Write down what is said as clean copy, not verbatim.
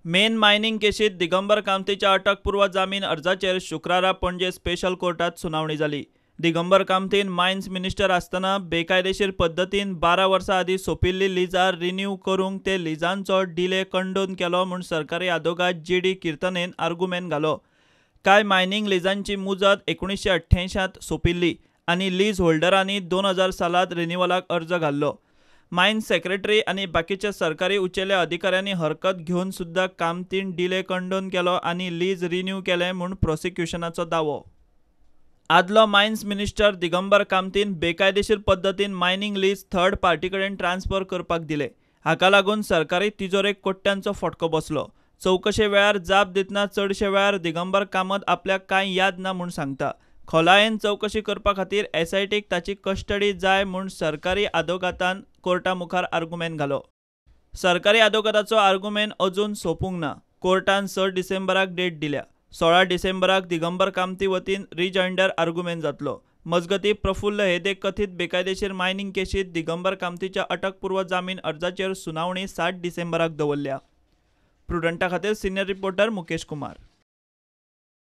Main mining केशीत Digambar कामतीच्या अटकपूर्व जामीन अर्जाचेर शुक्रारा पणजे स्पेशल कोर्टात सुनावणी जाली. दिगंबर कामतीन मायन्स मिनिस्टर आसतना बेकायदेशीर पद्दतीन 12 वर्सां आदीं सोंपिल्ली लिजां रिन्यू करूंक ते लिजांचो डिले कंडोन केलो म्हूण सरकारी आदोगाद जी डी किर्तनेन आर्गुमेंत घालो. कांय मायनिंग लिजांची मुजत 1988 सोंपिल्ली आनी लीज होल्डरांनी 2000 सालांत रिन्यूअलाक अर्ज घाल्लो. मायन्स सेक्रेटरी आनी बाकीच्या सरकारी उंचेल्या अधिकाऱ्यांनी हरकत घेवन सुद्दां कामतीन डिले कंडोन केलो आनी लीज रिन्यू केलें म्हूण प्रोसिक्युशनाचो दावो. आदलो मायन्स मिनिस्टर दिगंबर कामतीन बेकायदेशीर पद्दतीन मायनिंग लीज थर्ड पार्टी कडेन ट्रान्सफर करपाक दिले. हाका लागून सरकारी तिजोरेक कोट्यांचो फटको बसलो. चवकशे वेळार जाप दितना चडशे वेळार दिगंबर कामत आपल्याक कांय याद ना म्हूण सांगता. खोलायेन चवकशी करपा खातीर एसआयटीक ताची कस्टडी जाय म्हूण सरकारी आदोगादान कोर्टा मुखार आर्गुमेंत घालो. सरकारी आदोगादाचो आर्गुमेंत अजून सोंपूंक ना. कोर्टान 6 डिसेंबराक डेट दिल्या. 16 डिसेंबराक दिगंबर कामती वतीन रिजॉयंडर आर्गुमेंत जातलो. मजगतीं, प्रफुल्ल हेदे कथीत बेकायदेशीर मायनिंग केशीत दिगंबर कामतीच्या अटकपूर्व जामीन अर्जाचेर सुनावणी 7 डिसेंबराक दवरल्या. प्रुडंटा खातीर सिनियर रिपोर्टर मुकेश कुमार.